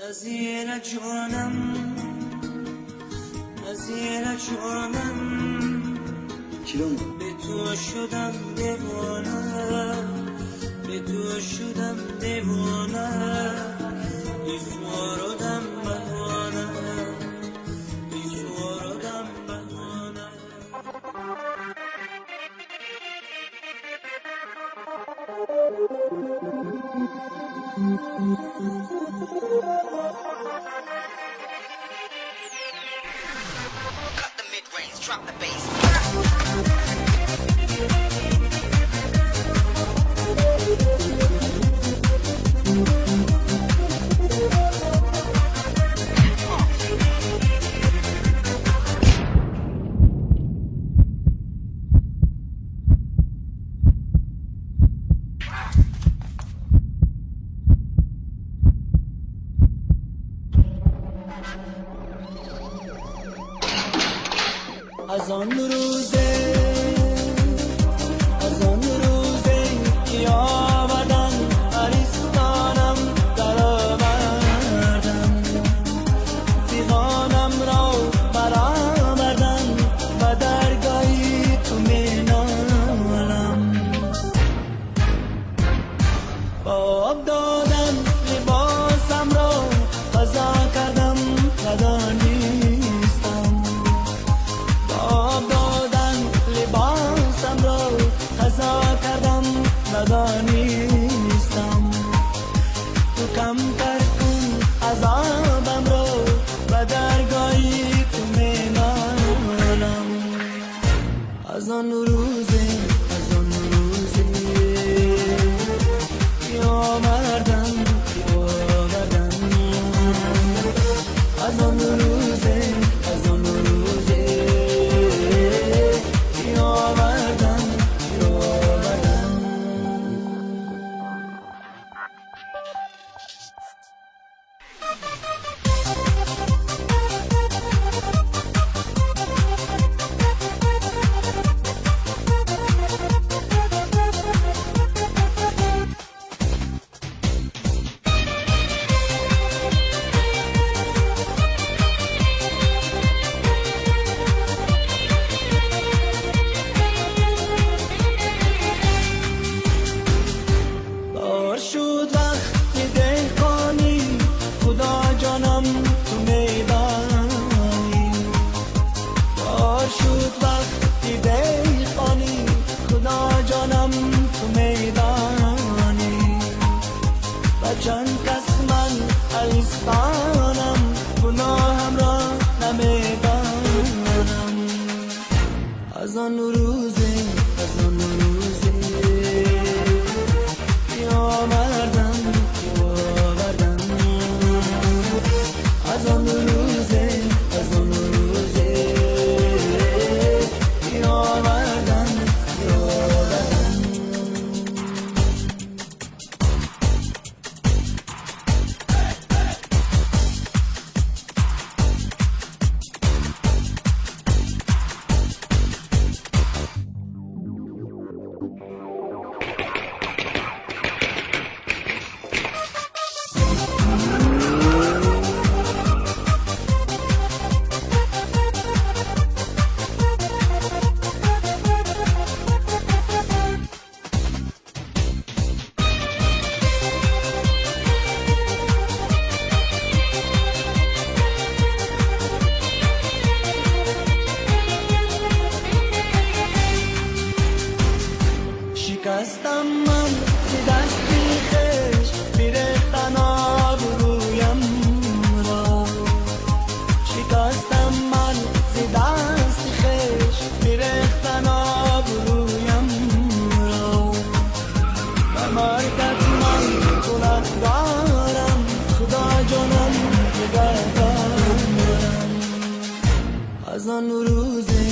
Назира ҷонам, Назира ҷонам, به تو شدم دیوانه، به تو شدم دیوانه، ایسوارودم بهانه، ایسوارودم بهانه. Cut the mid-range, drop the bass. از آن روزه، از آن روزه که آمدن عریستانم در آوردن، فیغانم را برآوردن و درگاهی تو می نالم. با آب دادن لباسم را قضا کردم ندانی، قضا کردم ندانستم. تو کمتر کن عذابم را، به درگاهی تو می نالم. از آن روزه، از آن روزه که آوردن، که آوردن، از آن روزه، از آن روزه که آوردن، که آوردن. بار شد وقت دهقانی، خدا جانم تو میدانی. بار شد وقت دهقانی، خدا جانم تو میدانی. و چند کس من علیستانم، گناهم را نمیدانم. از آن روزه، از آن روزه که آوردن، که آوردن، از آن روزه، از آن روزه که آوردن، که آوردن. شکستم من ز دستی خویش بریختن آبرویم را، شکستم من ز دست خویش بریختن آبرویم را. به مرگت من گنهگارم، خدا جانم نگهدارم. از آن روزه